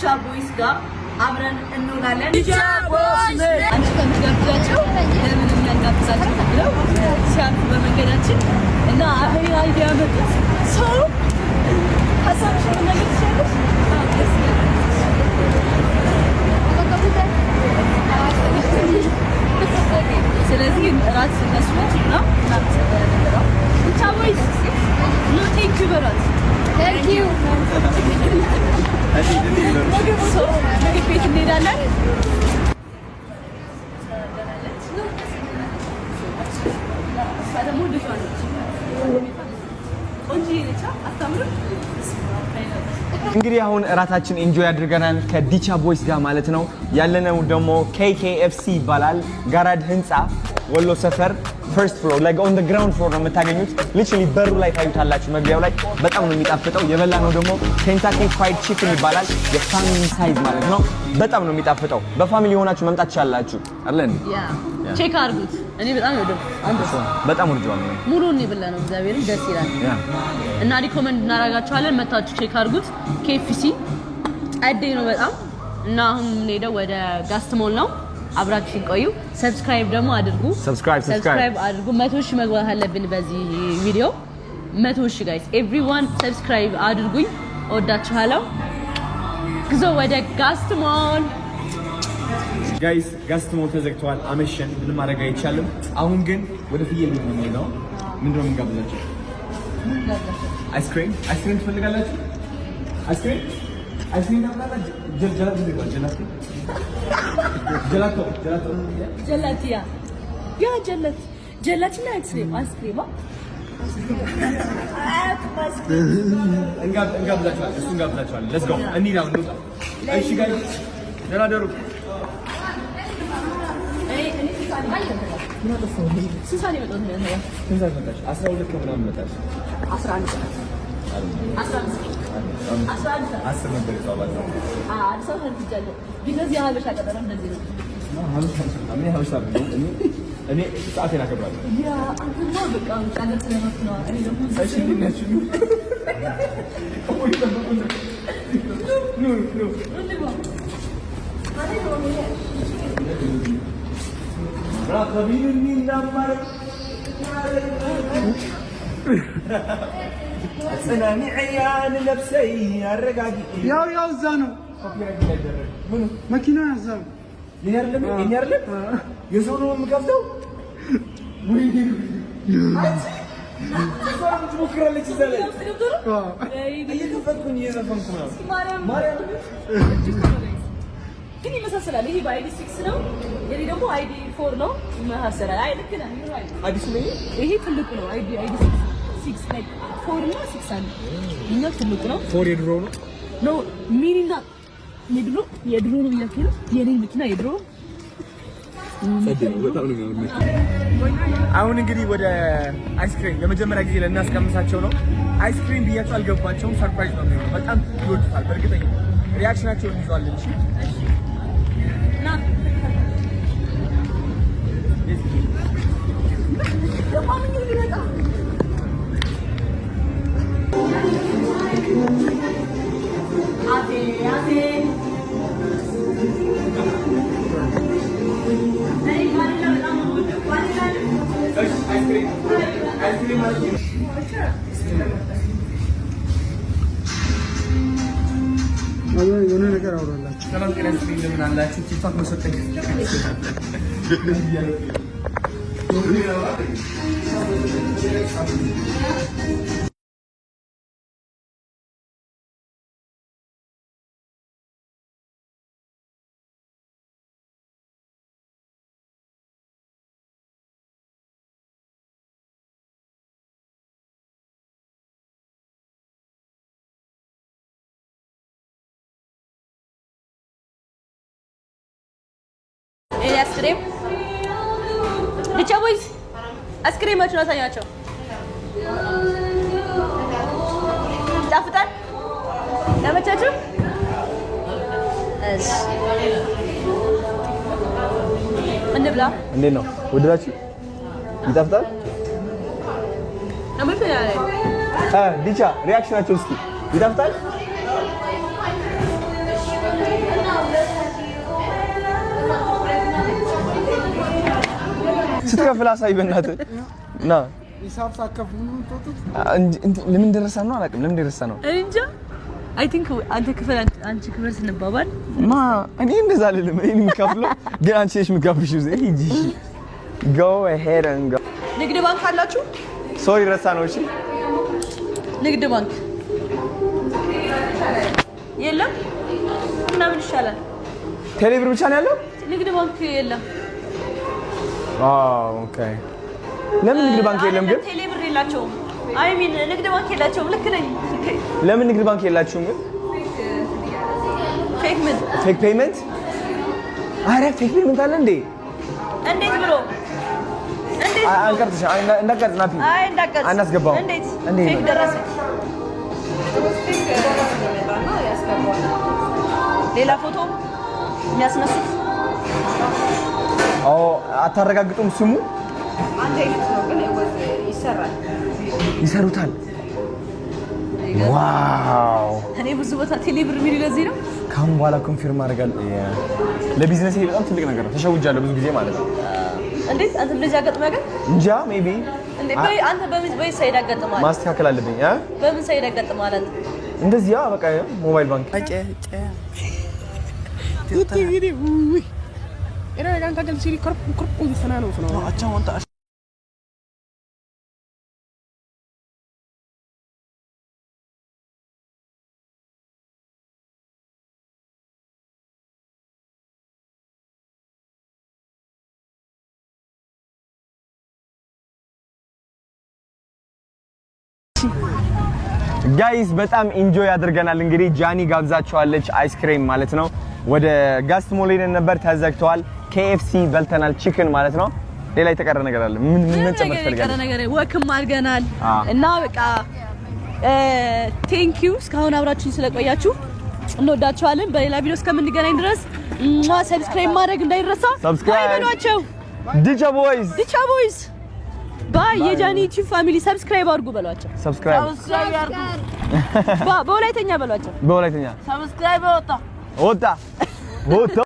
ዲቻ Boys ጋር አብረን እንውላለን። ዲቻ Boys አንቺ ከምትጋብዣቸው ለምን እኛ እንጋብዛቸው ብለው ሲያልፉ በመንገዳችን እና ይሄ idea መጡት። ሰው ሀሳብሽን መናገር ትችላለሽ? አዎ፣ ደስ ይላል። ስለዚህ እራት እነሱ ነው እናመሰግናለን በጣም። ዲቻ Boys ኑ thank you በሏት። Thank you. ምግብ ቤት እንሄዳለን። እሷ ደግሞ ልጇ ነች። ቆንጆዬ ነች። አታምርም? እንግዲህ አሁን እራታችን enjoy አድርገናል ከዲቻ Boys ጋር ማለት ነው። ያለነው ደግሞ KKFC ይባላል። ጋራድ ህንፃ ወሎ ሰፈር first floor ላይ on the ground floor ነው የምታገኙት። Literally በሩ ላይ ታዩታላችሁ፣ መግቢያው ላይ። በጣም ነው የሚጣፍጠው። የበላነው ደግሞ Kentucky Fried Chicken ይባላል። የ family size ማለት ነው። በጣም ነው የሚጣፍጠው። በ family የሆናችሁ መምጣት ትችላላችሁ። አለን። Check አድርጉት። እኔ በጣም ነው ወደድኩት። አንተ? በጣም ወድጄዋለሁ። ሙሉውን የበላነው። እግዚአብሔርን ደስ ይላል። እና recommend እናደርጋችኋለን። መታችሁ check አድርጉት። KFC ጸዴ ነው በጣም። እና አሁን የምንሄደው ወደ ጋስት ሞል ነው። አብራችሁ ቆዩ። Subscribe ደግሞ አድርጉ። Subscribe, subscribe. Subscribe አድርጉ። 100,000 መግባት አለብን በዚህ ቪዲዮ። 100,000 guys፣ everyone subscribe አድርጉኝ። እወዳችኋለሁ። ጉዞ ወደ ጋስት ሞል። Guys፣ ጋስት ሞል ተዘግተዋል። አመሸን፣ ምንም ማድረግ አይቻልም። አሁን ግን ወደ ፍየል ቤት ነው የምንሄደው። ምንድን ነው የምንጋብዛቸው? አይስክሬም፣ አይስክሬም ትፈልጋላችሁ? አይስክሬም፣ አይስክሬም ታምጣላችሁ? Gelato ይባላል። Gelato፣ gelato፣ gelato። ጀላቲያ yeah ጀላት ጀላቲና አይስክሬም፣ አይስክሬም። እንጋብዛቸዋለን። እሱ እንጋብዛቸዋለን። Let's go፣ እንሂድ አሁን እንውጣ። እሺ guys፣ ደህና ደሩ። ስንት ሰዓት ነው የመጣሁት? ስንት ሰዓት መጣሽ? 12 ከምናምን መጣሽ። 11 ሰዓት፣ 11፣ 11 ሰዓት። 10 ነበር የተባባልነው። አዲስ አበባ ሄጃለሁ። Because የሀበሻ ቀጠሮ እንደዚህ ነው። እኔ ሀበሻ አይደለሁም። እኔ ሰዓቴን አከብራለሁ። Yeah፣ አንተማ በቃ ውጭ ሀገር ስለኖርክ ነው። እኔ ደግሞ እሺ፣ እንዴት ናችሁ? ቆይ፣ ጠብቁን። ኑ ኑ። ያው ያው እዛ ነው መኪና እዛ ነው። የኔ አይደለም፣ የኔ አይደለም፣ የሰው ነው የምከፍተው። እሷ ትሞክራለች እዛ ላይ እየከፈትኩኝ እየዘፈንኩ ነው። ማርያም። ግን ይመሳሰላል። ይሄ በ ID 6 ነው፣ የኔ ደግሞ ID 4 ነው። ይመሳሰላል። አይ፣ ልክ ነህ። አዲሱ ነው። ይሄ ትልቁ ነው። ID 6 ላይ 4 እና 6 አለ። ይሄኛው ትልቁ ነው። 4 የድሮ ነው። No፣ mini እና የድሮ የድሮ ነው እያልከኝ ነው? የኔ መኪና የድሮ። አሁን እንግዲህ ወደ አይስክሬም ለመጀመሪያ ጊዜ ልናስቀምሳቸው ነው። አይስክሬም ብያቸው አልገባቸውም። Surprise ነው የሚሆነው። በጣም ይወዱታል። በእርግጠኛ reaction ኣቸውን እንይዘዋለን። እሺ። ና ደግሞ ሊመጣ። አቴ አቴ እኔ ቫኒላ በጣም ነው የምወደው። ቫኒላ። አይስክሬም፣ አይስክሬም ማለት ነው። የሆነ ነገር አውራላችሁ። ሰላም ጤና ይስጥልኝ። እንደምን አላችሁ? ቲክቶክ መሰጠኝ። ይሄ አይስክሬም ዲቻ Boys አይስክሬማችሁን አሳያቸው። ይጣፍጣል? ተመቻችሁ? እሺ እንብላ። እንዴት ነው? ወደዳችሁ? ይጣፍጣል? ዲቻ reaction ኣቸው እስኪ። ይጣፍጣል? ስትከፍል አሳይ በእናትህ ና። ሂሳብ ሳትከፍሉ ነው የምትወጡት? ለምን እንደረሳ ነው አላውቅም። ለምን እንደረሳ ነው እኔ እንጃ። I think አንተ ክፈል አንቺ ክፈል ስንባባል ማ እኔ እንደዛ አልልም። እኔ የምከፍለው ግን አንቺ ነሽ የምትጋብዢው። ሂጂ go ahead and go። ንግድ ባንክ አላችሁ? Sorry ረሳ ነው። እሺ ንግድ ባንክ የለም ምናምን ይሻላል። ቴሌብር ብቻ ነው ያለው። ንግድ ባንክ የለም። Okay። ለምን ንግድ ባንክ የለም ግን? ቴሌብር የላቸውም። I mean ንግድ ባንክ የላቸውም። ልክ ነኝ። ለምን ንግድ ባንክ የላችሁም ግን? Fake ምን Fake payment? አረ fake payment አለ እንዴ? እንዴት ብሎ እንዴት አንቀርጽሽ እንዳቀርጽ ናፒ አይ እንዳቀርጽ አናስገባውም። እንዴት እንዴት Fake ደረሰ? ሌላ ፎቶ የሚያስነሱት አዎ አታረጋግጡም። ስሙ አንድ አይነት ነው ግን ይሰራል፣ ይሰሩታል። Wow እኔ ብዙ ቦታ ቴሌብር የሚሉ ለዚህ ነው። ከአሁን በኋላ confirm አደርጋለሁ። ለቢዝነስ ይሄ በጣም ትልቅ ነገር ነው። ተሸውጃለሁ ብዙ ጊዜ ማለት ነው። እንዴት አንተ እንደዚህ አጋጥሞ ያውቃል? እንጃ maybe እንዴ በይ አንተ በምን በይ side አጋጥመሃል? ማስተካከል አለብኝ። በምን side አጋጥመሃል አንተ? እንደዚያ በቃ mobile bank Guys በጣም enjoy አድርገናል። እንግዲህ ጃኒ ጋብዛቸዋለች ice cream ማለት ነው። ወደ ጋስት ሞል ሄደን ነበር፣ ተዘግተዋል። KFC በልተናል፣ chicken ማለት ነው። ሌላ የተቀረ ነገር አለ? ምን ምን መጨመር ትፈልጋለሽ? ነገር walk ም አድርገናል እና በቃ thank you እስካሁን አብራችሁን ስለቆያችሁ እንወዳችኋለን። በሌላ ቪዲዮ እስከምንገናኝ ድረስ Subscribe ማድረግ እንዳይረሳ። Subscribe በሏቸው። ዲቻ Boys፣ ዲቻ Boys bye። የጃኒ YouTube family subscribe አድርጉ በሏቸው። Subscribe በወላይተኛ በሏቸው። በወላይተኛ Subscribe ወጣ ወጣ ወጣ።